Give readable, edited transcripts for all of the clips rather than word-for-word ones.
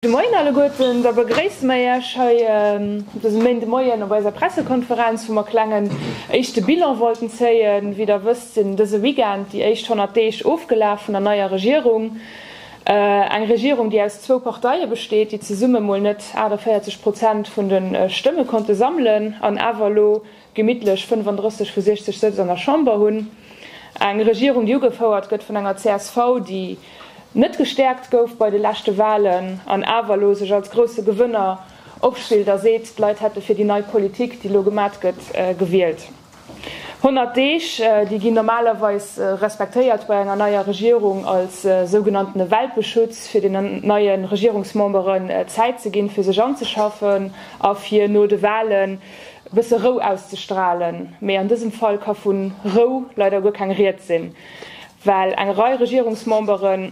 De Moien alleguerten, da begréisse mer Iech hei dëse Méindemoien op eiser Pressekonferenz, wou mer klengen éischte Bilan wollten zéien. Wéi der wësst, sinn dëse Weekend déi éischt 100 Deeg ofgelaf vun der neier Regierung. Eng Regierung, déi aus zwou Parteie besteet, déi zesumme mol net 48 Prozent vun de Stëmme konnte sammelen an awer elo gemittlech 35 vu 60 Sëtz an der Chamber hunn. Eng Regierung, déi ugefouert gëtt vun enger csv, déi net gestäerkt gouf bei de leschte Wahlen an awer elo sech als grousse Gewënner opspillt a seet, d'Leit hätte fir déi nei Politik, déi elo gemat gëtt, gewielt. 100 Deeg, déi ginn normalerweis respektéiert bei enger neier Regierung als sougenanntene Welpeschutz, fir den neie Regierungsmemberen Zäit ze ginn, fir sech anzeschaffen a fir no de Wahlen e bësse Rou auszestrahlen, mee an dësem Fall ka vu Rou leider guer keng Ried sinn, well eng Rei Regierungsmembere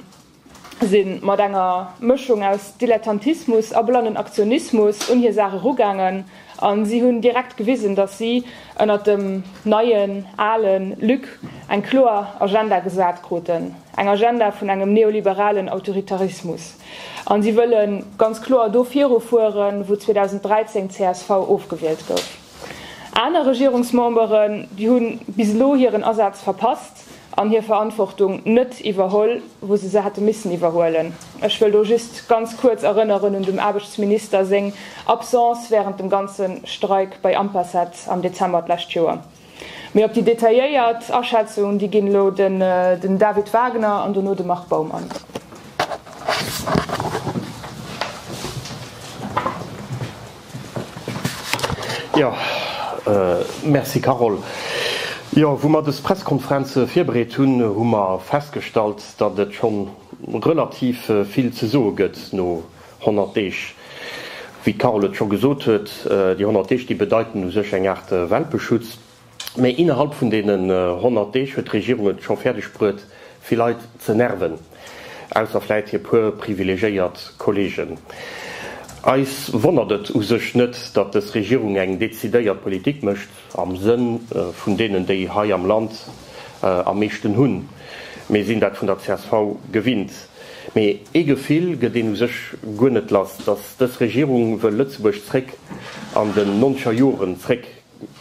si mat enger Mëschung aus Dilettantismus a blannen Aktionismus un hir Saach erugaangen a si hunn direkt gewisen, datt si ënnert dem neien, ale Luc eng kloer Agenda gesat kruten, eng Agenda vun engem neoliberalen Autoritarismus. An si wëlle ganz kloer do viru fueren, wou 2013 csv ofgewielt gouf. Aner Regierungsmemberen, déi hu bis elo hiren Asaz verpasst an hir Verantwortung net iwwerholl, wou se se hätte missen iwwerhuelen. Ech wëll do just ganz kuerz erënneren un dem Aarbechtsminister seng Absence während dem ganze Streik bei Ampacet am Dezember d'lescht Joer. Mee op déi detailléiert Aschätzung, déi ginn elo den David Wagner an dono de Marc Baum an. Jo, merci Carole. Jo, wou mer dës Presskonferenz virbereet hunn, hu mer festgestallt, datt et scho relativ vill ze soe gëtt no 100 Deeg. Wéi d'Carole et scho gesot huet, déi 100 Deeg, déi bedeiten u sech eng Aart Welpeschutz. Mä innerhalb vun deenen 100 Deeg huet d'Regierung et scho fäerdeg bruet, vill Leit ze nerven, ausser vläit hir puer privilegéiert Kollegen. Eis wonnert et u sech net, datt dës Regierung eng decidéiert Politik mécht am Sënn vun deenen, déi hei am Land am meeschten hunn. Mir sinn dat vun der csv gewinnt. Mee ee Gefill gëtt een u sech guer net lass, datt dës Regierung wëll Lëtzebuerg zréck an den nonzeger Joren zréck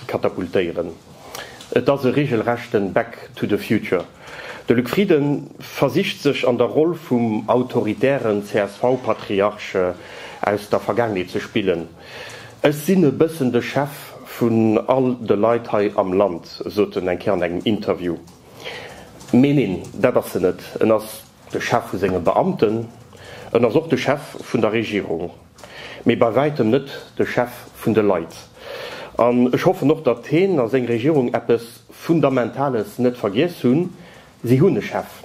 katapultéieren. Et ass e regelrechten Back to the future. De Luc Frieden versicht sech an der Roll vum autoritären CSV-Patriarch aus der Vergaangenheet ze spillen. Ech sinn e bëssen de Chef vun all de Leit hei am Land, sot en eng Kéier an engem Interview. Mee neen, dat ass en net. En ass de Chef vu senge Beamten, en ass och de Chef vun der Regierung, mee bei wäitem net de Chef vun de Leit. An ech hoffen och, datt heen a seng Regierung eppes Fundamentales net vergiess hunn, Si hunn e Chef,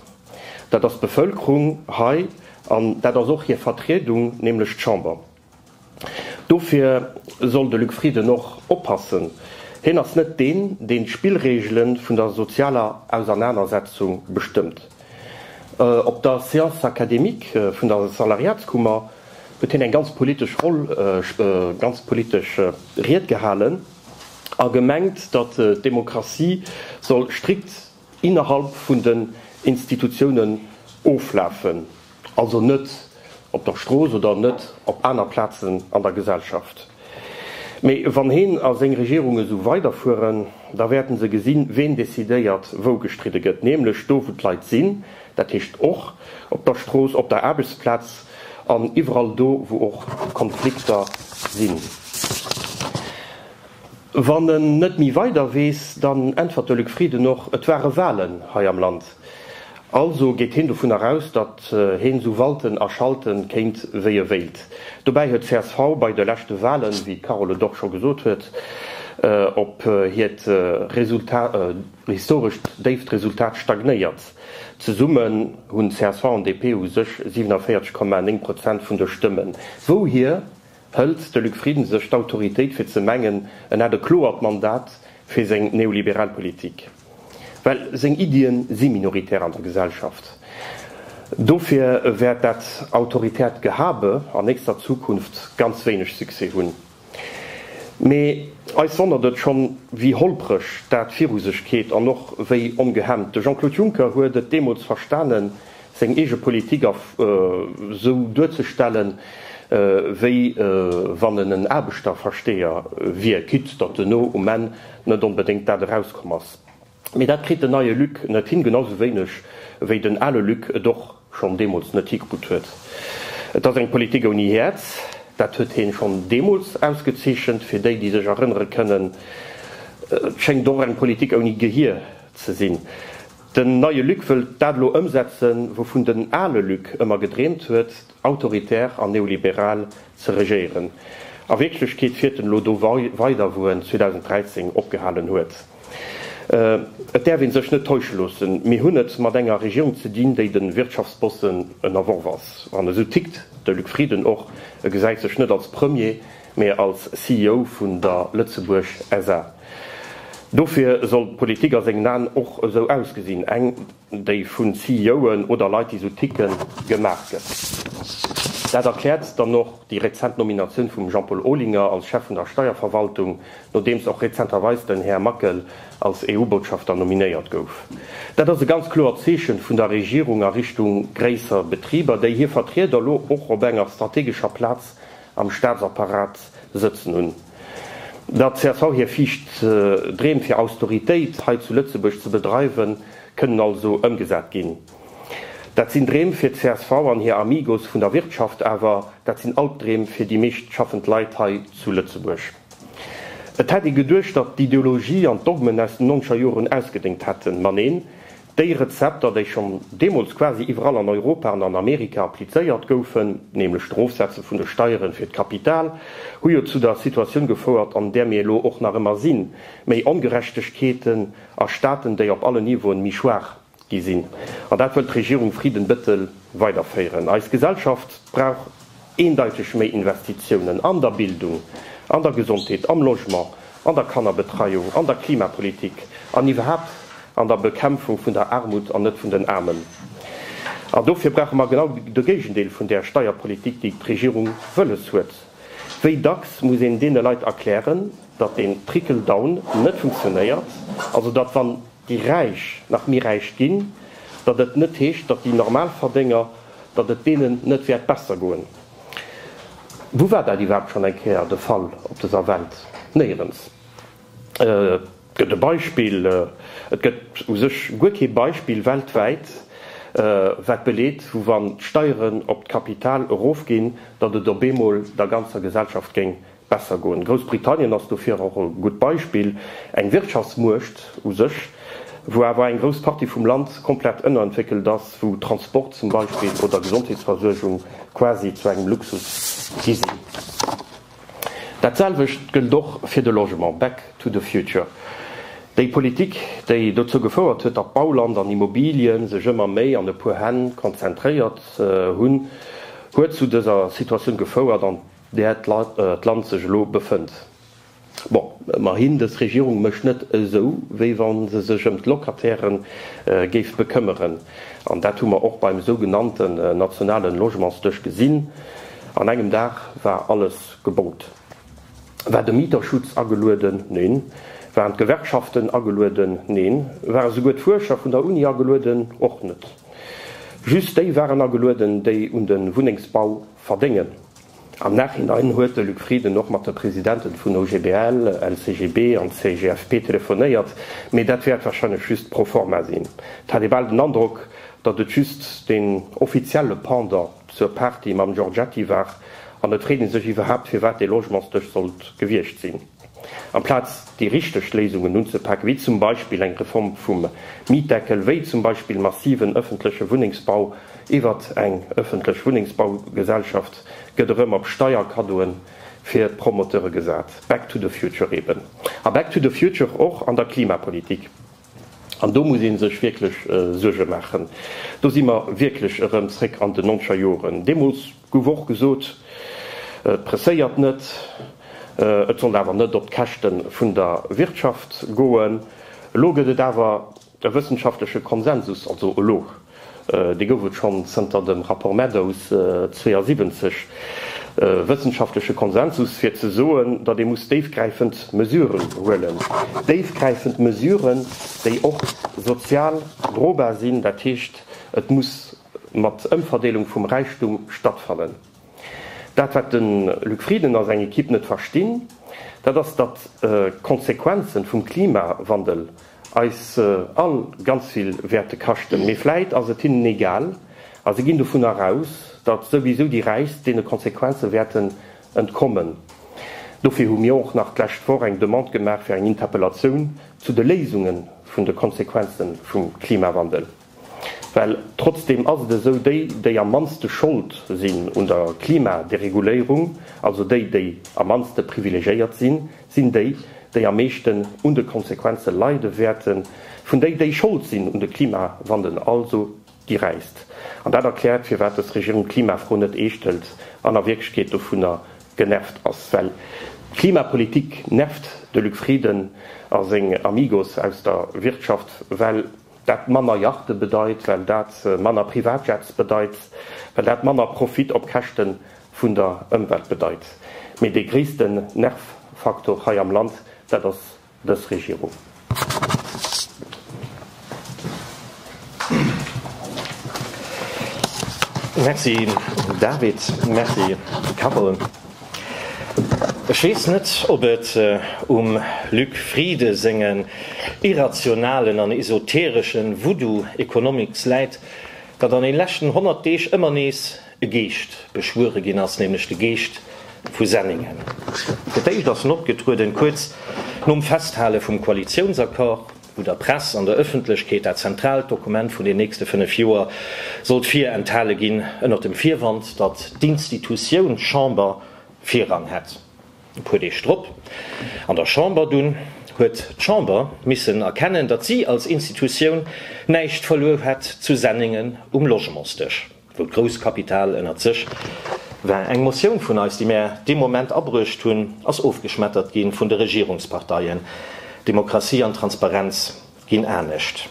dat ass d'Bevëlkerung hei an dat ass och hir Vertriedung, nämlech d'Chamber. Dofir soll de Luc Frieden och oppassen, hien ass net deen, deen d'Spillreegele vun der sozialer Ausernanersetzung bestëmmt. Op der Séance académique vun der Salariatskummer huet hien eng ganz politesch Roll, ganz politesch Ried gehalen a gemengt, datt d'Demokratie soll strikt innerhalb vun den Institutiounen oflafen, also net op der Strooss oder net op aner Plazen an der Gesellschaft. Mee wann heen a seng Regierung esou weiderfueren, da wäerten se gesinn, ween decidéiert, wou gestridde gëtt, nämlech do, wou d'Leit sinn, dat heescht och op der Strooss, op der Aarbechtsplaz an iwwerall do, wou och Konflikter sinn. Wann en net méi weider weess, dann äntwert de Luc Frieden och, et ware Walen hei am Land. Also geet heen dovunner aus, datt heen esou walten a schalte kéint wéi e wéilt. Dobäi huet csv bei de leschte Walen, wéi d'Carole et och scho gesot huet, op hiert Resultat, historescht déift Resultat stagnéiert. Zesummen hunn csv an DP u sech 47,9 Prozent vun de Stëmmen. Wouhier Hëlt de Luc Frieden sech d'Autoritéit fir ze mengen, en hätt e kloert Mandat fir seng neoliberal Politik? Well seng Iddien si minoritär an der Gesellschaft. Dofir wäert dat autoritäert Gehabe an nächster Zukunft ganz wéineg Succès hunn. Mee eis wonnert et schonn, wéi holpreg dat viru sech geet an och wéi ongehemmt. De Jean-Claude Juncker huet et deemools verstanen, seng eege Politik a sou duerzestellen. Wéi wann en en Aarbechterversteeër wier, quitte datt duerno um Enn net onbedéngt dat erauskomm ass. Mee dat kritt den neie Luc net hin, genau sou wéineg wéi den ale Luc et och schonn deemools net hikrut huet. Et ass eng Politik ouni Häerz, dat huet heen schonn deemools ausgezeechent, fir déi, déi sech erënnere kënnen. Et schéngt och eng Politik ouni Gehier ze sinn. Den neie Luc wëllt dat elo ëmsetzen, wouvun den ale Luc ëmmer gedreemt huet, autoritär an neoliberal ze regéieren. A Wierklechkeet fiert en elo do weider, wou en 2013 opgehalen huet. Et däerf ee sech net täusche loossen, mir hunn et mat enger Regierung ze dinn, déi de Wirtschaftsbossen ënnerworf ass. An esou tickt de Luc Frieden och, e gesäit sech net als Premier, mee als CEO vun der Lëtzebuerg SA. Dofir soll d'Politik a sengen Aen och esou ausgesinn, eng, déi vun CEOen oder Leit, déi esou ticken, gemaach gëtt. Dat erkläert dann och déi rezent Nominatioun vum Jean-Paul Olinger als Chef vun der Steierverwaltung, nodeems och rezenterweis den Här Mackel als EU-Botschafter nominéiert gouf. Dat ass e ganz kloert Zeechen vun der Regierung a Richtung gréisser Betriber, déi hir Vertrieder elo och op enger strategescher Plaz am Staatsapparat sëtzen hunn. Der csv hir fiicht Dreem fir Austeritéit hei zu Lëtzebuerg ze bedreiwen, kënnen also ëmgesat ginn. Dat sinn Dreem fir d'CSV an hir Amigos vun der Wirtschaft, awer dat sinn Albdreem fir déi meescht schaffend Leit hei zu Lëtzebuerg. Et hätt ee geduecht, datt d'Ideologie an d'Dogmen aus den nonzeger Joren ausgedéngt hätten. Ma neen, Déi Rezepter, déi schonn deemools quasi iwwerall an Europa an an Amerika applizéiert goufen, nämlech d'Erofsetze vun de Steiere fir d'Kapital, hu jo zu der Situatioun gefouert, an där mir elo och nach ëmmer sinn, méi Ongerechtegkeeten a Staaten, déi op allen Niveauen méi schwaach gi sinn. An dat wëllt d'Regierung Frieden-Bettel weiderféieren. Eis Gesellschaft brauch eendeiteg méi Investitiounen an der Bildung, an der Gesondheet, am Logement, an der Kannerbetreiung, an der Klimapolitik an iwwerhaapt an der Bekämpfung vun der Aarmut an net vun den Aarmen. An dofir brauche mer genau de Géigendeel vun där Steierpolitik, déi d'Regierung wëlles huet. Wéi dacks muss een deene Leit erklären, datt deen Trickle-down net funktionéiert, also datt wann déi Räich nach méi räich ginn, datt et net heescht, datt déi Normalverdénger, datt et deenen net wäert besser goen. Wou war dat iwwerhaapt schonn eng Kéier de Fall op dëser Welt? Néierens. Et gëtt e Beispill, et gëtt u sech guer kee Beispill weltwäit, wat beleet, wou wann d'Steieren op d'Kapital erofginn, datt et op eemol der ganzer Gesellschaft géing besser goen. Groussbritannien ass dofir och e gutt Beispill, eng Wirtschaftsmuecht u sech, wou awer eng grouss Partie vum Land komplett ënnerentwéckelt ass, wou Transport zum Beispill oder Gesondheetsversuergung quasi zu engem Luxus gi sinn. Dat selwecht gëllt och fir de Logement. Back to the future. Déi Politik, déi dozou gefouert huet, datt Bauland an Immobilie sech ëmmer méi an e puer Hänn konzentréiert hunn, huet zu dëser Situatioun gefouert, an där d'Land sech elo befënnt. Bon, ëmmerhin, dës Regierung mécht net esou, wéi wa se sech ëm d'Locataire géif bekëmmeren. An dat hu mer och beim sougenannten nationale Logementsdësch gesinn. An engem Dag war alles gebongt. War de Mieterschutz agelueden? Neen. Waren d'Gewerkschaften agelueden? Neen. Ware souguer d'Fuerscher vun der Uni agelueden? Och net. Just déi waren agelueden, déi un de Wunnengsbau verdéngen. Am Nachhinein huet de Luc Frieden och mat de Presidenten vun OGBL, LCGB an CGFP telefonéiert, mee dat wäert warscheinlech just pro forma sinn. Et hat ee bal den Androck, datt et just den offizielle Pendant zur Party mam Giorgetti war an et freet ee sech iwwerhaapt, firwat dee Logementsdësch sollt gewiescht sinn. Amplaz déi richteg Léisungen unzepaken, wéi zum Beispill eng Reform vum Mietdeckel, wéi zum Beispill massiven ëffentleche Wunnengsbau iwwert eng ëffentlech Wunnengsbaugesellschaft, gëtt erëm op Steierkaddoe fir d'Promoteure gesat. Back to the future eben. A back to the future och an der Klimapolitik. An do muss ee sech wierklech Suerge maachen. Do si mer wierklech erëm zréck an den nonzeger Joren. Deemools gouf och gesot, et presséiert net, et sollt awer net op d'Käschte vun der Wirtschaft goen. Elo gëtt et awer e wëssenschaftleche Konsensus, also elo, Dee gouf et schonn zënter dem Rapport Meadows 72, wëssenschaftleche Konsensus, fir ze soen, datt ee muss déifgräifend Mesuren huelen. Déifgräifend Mesuren, déi och sozial drobar sinn. Dat heescht, et muss mat Ëmverdeelung vum Räichtum stattfannen. Dat, wat de Luc Frieden a seng Equipe net verstinn, dat ass, datt d'Konsequenzen vum Klimawandel eis all ganz vill wäerte kaschten. Mee vläit ass et hinnen egal a si ginn dovunner aus, datt souwisou déi Räichst deene Konsequenze wäerten entkommen. Dofir hu mir och nach d'lescht Woch eng Demande gemaach fir eng Interpellatioun zu de Léisunge vun de Konsequenze vum Klimawandel. Well trotzdeem ass et esou, déi, déi am mannste Schold sinn un der Klimadereguléierung, also déi, déi am mannste privilegéiert sinn, sinn déi, déi am meeschten un de Konsequenze leide wäerten, vun déi, déi Schold sinn un de Klimawandel, also déi Räichst. An dat erkläert, firwat dës Regierung d'Klimafro net eescht hëlt an a Wierklechkeet dovunner genervt ass. Well d'Klimapolitik nervt de Luc Frieden a seng Amigos aus der Wirtschaft, well dat manner Yachte bedeit, well dat manner Privatjets bedeit, well dat manner Profit op Käschte vun der Ëmwelt bedeit. Mee dee gréissten Nervfaktor hei am Land, dat ass dës Regierung. Merci David, merci Carole. Ech weess net, ob et um Luc Frieden sengen irrationalen an esotereschen Voodoo Economics läit, datt an den leschten 100 Deeg ëmmer nees e Geescht beschwuere ginn ass, nämlech de Geescht vu Senningen. Fir d'éischt ass en opgetrueden, kuerz nom Festhale vum Koalitiounsaccord, wou der Press an der Ëffentlechkeet dat zentraalt Dokument vun den nächste 5 Joer sollt virenthale ginn, ënnert dem Virwand, datt d'Institutioun Chamber Virrang hätt. E puer Deeg drop, an der Chamber dunn, huet d'Chamber missen erkennen, datt si als Institutioun näischt verluer hätt zu Senningen um Logementsdësch. Wou d'Grousskapital ënnert sech war. Eng Motioun vun eis, déi mär dee Moment abruecht hunn, ass ofgeschmettert gi vun de Regierungsparteien. Demokratie an Transparenz ginn anescht.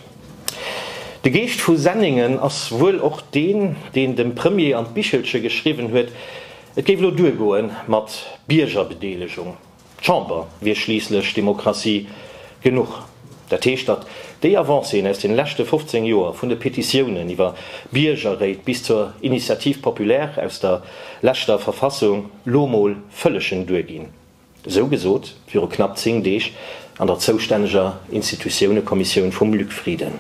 De Geescht vu Senningen ass wuel och deen, deen dem Premier an d'Bichelche geschriwwen huet, et géif elo duergoe mat Biergerbedeelegung. D'Chamber wier schliisslech Demokratie genuch. Dat heescht, datt déi Avancéen aus den leschte 15 Joer, vun de Petitiounen iwwer Biergerréit bis zur Initiative populaire aus der leschter Verfassung, lo mol vëllegen duerginn. Esou gesot viru knapp 10 Deeg an der zoustänneger Institutiounekommissioun vum Luc Frieden.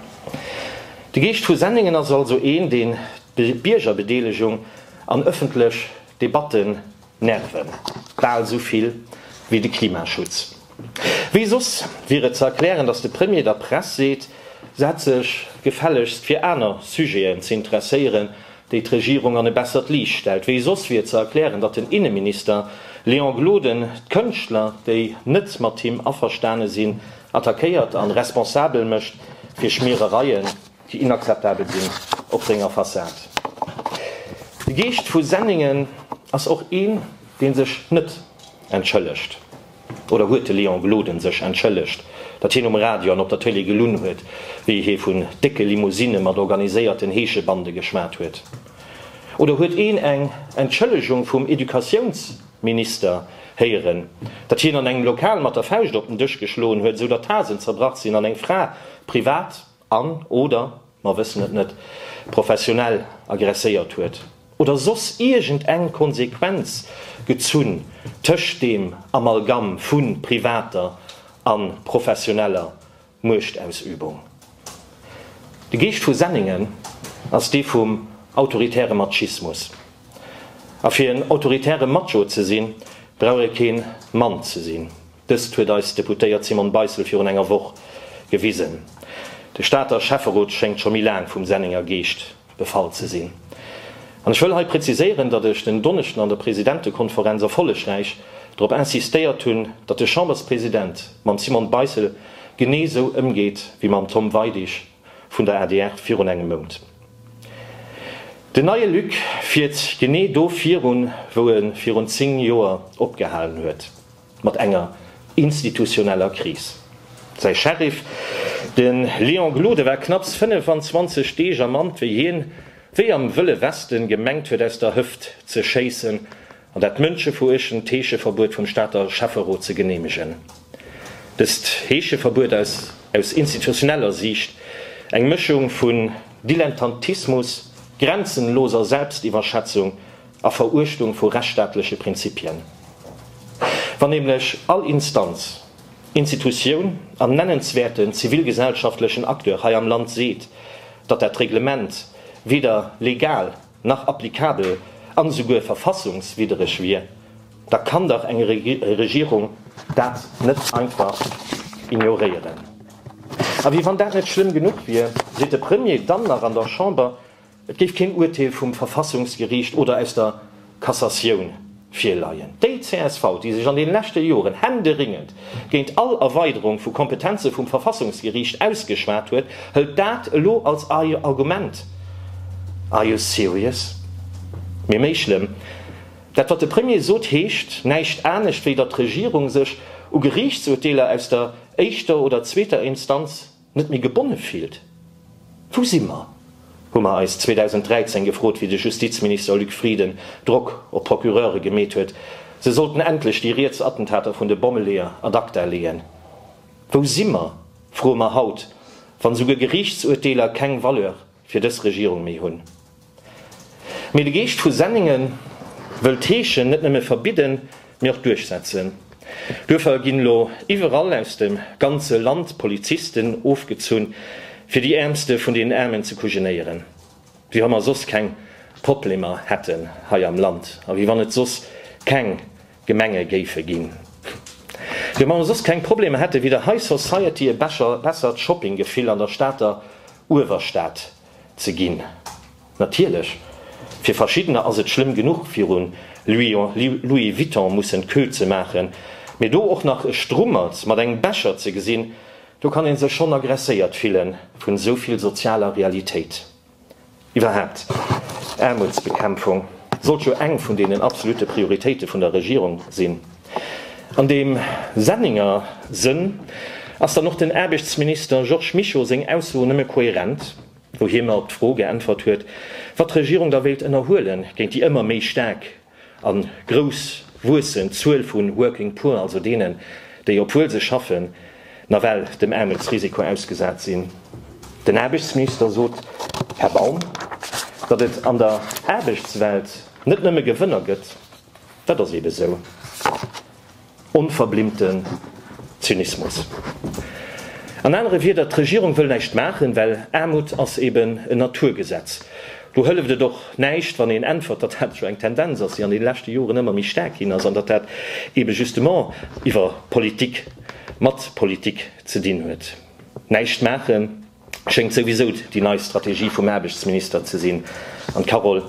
De Geescht vu Senningen ass also een, deen d'Biergerbedeelegung an ëffentlech Debatten Nerven, bal esou vill wéi de Klimaschutz. Wéi soss wier et ze erklären, datt de Premier der Press seet, se hätt sech gefällegst fir aner Sujeten ze interesséieren, déi d'Regierung an e bessert Liicht stellt? Wéi soss wier et ze erklären, datt den Inneminister Léon Gloden d'Kënschtler, déi net mat him averstane sinn, attackéiert an responsabel mécht fir Schmierereien? déi inakzeptabel sinn op senger Fassad. De Geescht vu Senningen ass och een, dee sech net entschëllegt. Oder huet de Léon Gloden sech entschëllegt, datt hien um Radio an op der Tëlee gelunn huet, wéi hie vun décke Limousinne mat organiséierten Heeschebande geschwat huet? Oder huet een eng Entschëllegung vum Educatiounsminister héieren, datt hien an engem Lokal mat der Fauscht op den Dësch geschloen huet, esou datt Tasen zerbrach sinn an eng Fra privat an, oder, mer wëssen et net, professionell agresséiert huet oder soss iergend eng Konsequenz gezunn tëscht deem Amalgam vu privater a professioneller Muechtausübung. De Geescht vu Senningen ass dee vum autoritäre Machismus. A fir en autoritäre Macho ze sinn, brauch ee kee Mann ze sinn. Dëst huet eis d'Deputéiert Simone Beissel virun enger Woch gewisen. De Stater Schäfferot schéngt scho méi laang vum Senninger Geescht befall ze sinn. An ech wëll hei präziséieren, datt ech den Donneschden an der Presidentekonferenz erfollegräich drop insistéiert hunn, datt de Chamberspresident mam Simone Beissel genee esou ëmgeet wéi mam Tom Weidig vun der adr virun engem Mount. Den neie Luc fiert genee do virun, wou e virun 10 Joer opgehalen huet. Mat enger institutioneller Kris. Säi Sheriff, de Léon Gloden, war knapps 25 Deeg am Amt, wéi hien, wéi am Wëlle Westen, gemengt huet aus der Hëft ze schéissen an dat mënscheveruechtend Heescheverbuet vum Stater Schäfferot ze geneemegen. Dëst Heescheverbuet ass aus institutioneller Siicht eng Mëschung vun Dilettantismus, grenzenloser Selbstiwwerschätzung. a Veruechtung vu rechtsstaatleche Prinzipien. Wann nämlech all Instanz, Institutioun an nennenswäerten zivilgesellschaftlechen Acteur hei am Land seet, datt dat Reglement weder legal nach applikabel an esouguer verfassungswiddereg wier, da kann dach eng Regierung dat net einfach ignoréieren. A wéi wann dat net schlëmm genuch wier, seet de Premier dann nach an der Chamber, Et géif keen Urteel vum Verfassungsgeriicht oder aus der Cassatioun virleien. Déi csv, déi sech an den leschte Joren händeringend géint all Erweiderung vu Kompetenze vum Verfassungsgeriicht ausgeschwat huet, hëlt dat elo als Argument. Are you serious? Mee méi schlëmm, dat wat de Premier sot, heescht näischt anescht wéi datt d'Regierung sech u Geriichtsurteeler aus der éischter oder zweeter Instanz net méi gebonne fillt. Wou si mer? hu mer eis 2013 gefrot, wéi de Justizminister Luc Frieden Drock op d'Procureure gemeet huet, se sollten endlech déi riets Attentater vun de Bommeleeër ad acta leeën. Wou si mer, froe mer haut, wann esouguer Geriichtsurteeler keng Valeur fir dës Regierung méi hunn. Mee de Geescht vu Senningen wëllt heeschen, net nëmme verbidden, mee och duerchsetzen. Duerfir ginn elo iwwerall aus dem ganze Land Polizisten ofgezunn, fir déi Äermste vun den Aarmen ze kujenéieren. Wéi wa mer soss keng Problemer hätten hei am Land a wéi wann et soss keng Gemenge géife ginn. Wéi wa mer soss keng Problemer hätte wéi der High Society e bessert Shoppinggefill an der Stater Uewerstad ze ginn. Natierlech, fir verschiddener ass et schlëmm genuch viru Louis Vuitton mussen d'Queue ze maachen, mee do och nach e Strummert mat engem Becher ze gesinn, do kann ee sech schonn agresséiert fille vun esou vill sozialer Realitéit. Iwwerhaapt, Aarmutsbekämpfung sollt jo eng vun deenen absolute Prioritéite vun der Regierung sinn. An deem Senninger Sënn ass dann och den Aarbechtsminister Georges Mischo seng Ausso nëmme kohärent, wou hie mer op d'Fro geäntwert huet, wat d'Regierung da wéilt ënnerhuele géint déi ëmmer méi staark a grouss wuessend Zuel vu Working Poor, also deenen, déi, obwuel se schaffen, nawell dem Aarmutsrisiko ausgesat sinn. Den Aarbechtsminister sot, Här Baum, datt et an der Aarbechtswelt net nëmme Gewënner gëtt. Dat ass eebe sou. Onverblimmten Zynismus. An anere Wierder, d'Regierung wëll näischt maachen, well Aarmut ass eben en Naturgesetz. Do hëlleft et och näischt, wann een äntwert, datt dat jo eng Tendenz ass, déi an deene leschte Joren ëmmer méi staark ginn ass an datt dat ebe justement iwwer Politik mat Politik ze dinn huet. Näischt maachen schéngt souwisou déi nei Strategie vum Aarbechtsminister ze sinn an d'Carole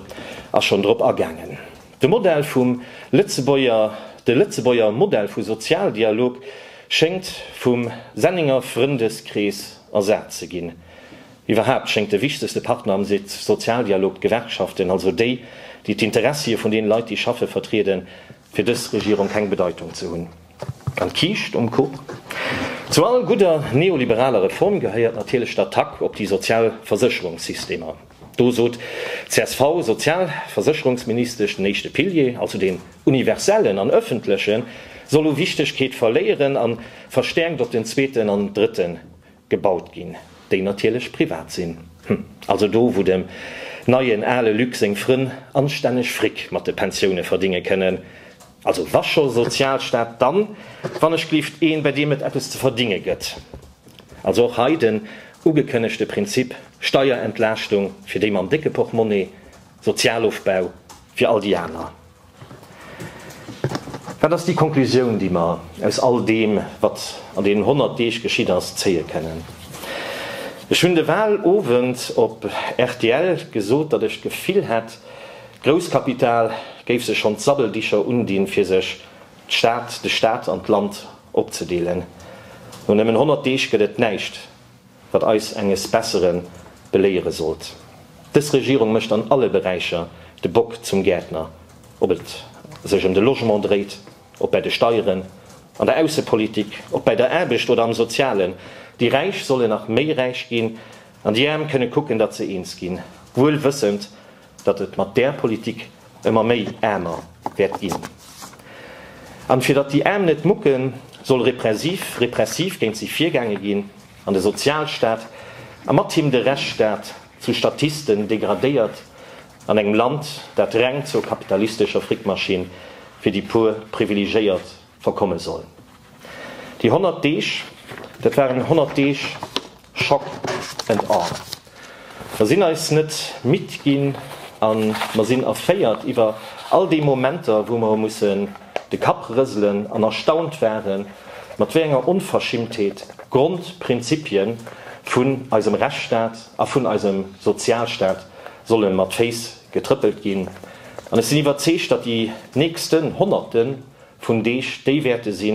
ass schonn drop agaangen. De Modell vum Lëtzebuerger, de Lëtzebuerger Modell vu Sozialdialog schéngt vum Senninger Frëndeskrees ersat ze ginn. Iwwerhaapt schéngt de wichtegste Partner am Sozialdialog d'Gewerkschaften, also déi, déi d'Interessie vun deene Leit, déi schaffe vertrieden, fir dës Regierung keng Bedeitung ze hunn. An d'Kiischt um Kuch? Zu all gudder neoliberaler Reform gehéiert natierlech d'Attack op déi sozial Versécherungssystemer. Do sot d'CSV-Sozialversécherungsministesch, den éischte Pilier, also deen universellen an ëffentlechen, soll u Wichtegkeet verléieren a verstäerkt op den zweeten an drëtte gebaut ginn, déi natierlech privat sinn. Hm, also do wou dem neien ale Luc seng Frënn anstänneg Fric mat de Pensioune verdinge kënnen. Also wa scho Sozialstaat, dann wann ech glift een, bei deem et eppes ze verdinge gëtt. Also och hei den ugekënnegte Prinzip, Steierentlaaschtung fir déi mam décke Portmonnaie, Sozialofbau fir all déi aner. Wat ass déi Konklusioun, déi mer aus all deem, wat an deenen 100 Deeg geschitt ass, zéie kënnen? Ech hunn de Wahlowend op rtl gesot, datt ech d'Gefill hätt, d'Grousskapital géif sech schonn d'Sabbeldicher undinn, fir sech d'Stad, de Staat an d'Land opzedeelen. No nëmmen 100 Deeg gëtt et näischt, wat eis enges Bessere beléiere sollt. Dës Regierung mécht an alle Beräicher de Bock zum Gäertner, ob et sech ëm de Logement dréit, ob bäi de Steieren, an der Aussepolitik, ob bäi der Aarbecht oder am Sozialen. Déi Räich sollen nach méi räich ginn an déi Aarm kënne kucken, datt se eens ginn, wuel wëssend, datt et mat där Politik ëmmer méi aarmer wäert ginn. An fir datt déi Aarm net mucken, soll repressiv repressiv géint si virgaange ginn an de Sozialstaat a mat him de Rechtsstaat zu Statisten degradéiert. An engem Land, dat reng zur kapitalistescher Frickmaschinn fir déi puer Privilegéiert verkomme soll. Déi 100 Deeg, dat waren 100 Deeg Shock and Awe. Mer sinn eis net midd ginn a mer sinn erféiert iwwer all déi Momenter, wou mer hu mussen de Kapp rëselen an erstaunt waren, mat wéi enger Onverschimmtheet d'Grondprinzipie vun eisem Rechtsstaat a vun eisem Sozialstaat solle mat Féiss getrëppelt ginn. An ech sinn iwwerzeegt, datt déi nächsten Honnerte vun Deeg déi wäerte si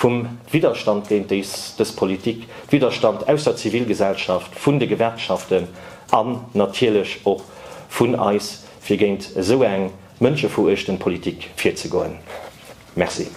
vum Widderstand géint dës Politik, Widderstand aus der Zivilgesellschaft, vun de Gewerkschaften an natierlech och vun eis, fir géint esou eng mënscheveruechtend Politik virzegoen. Merci.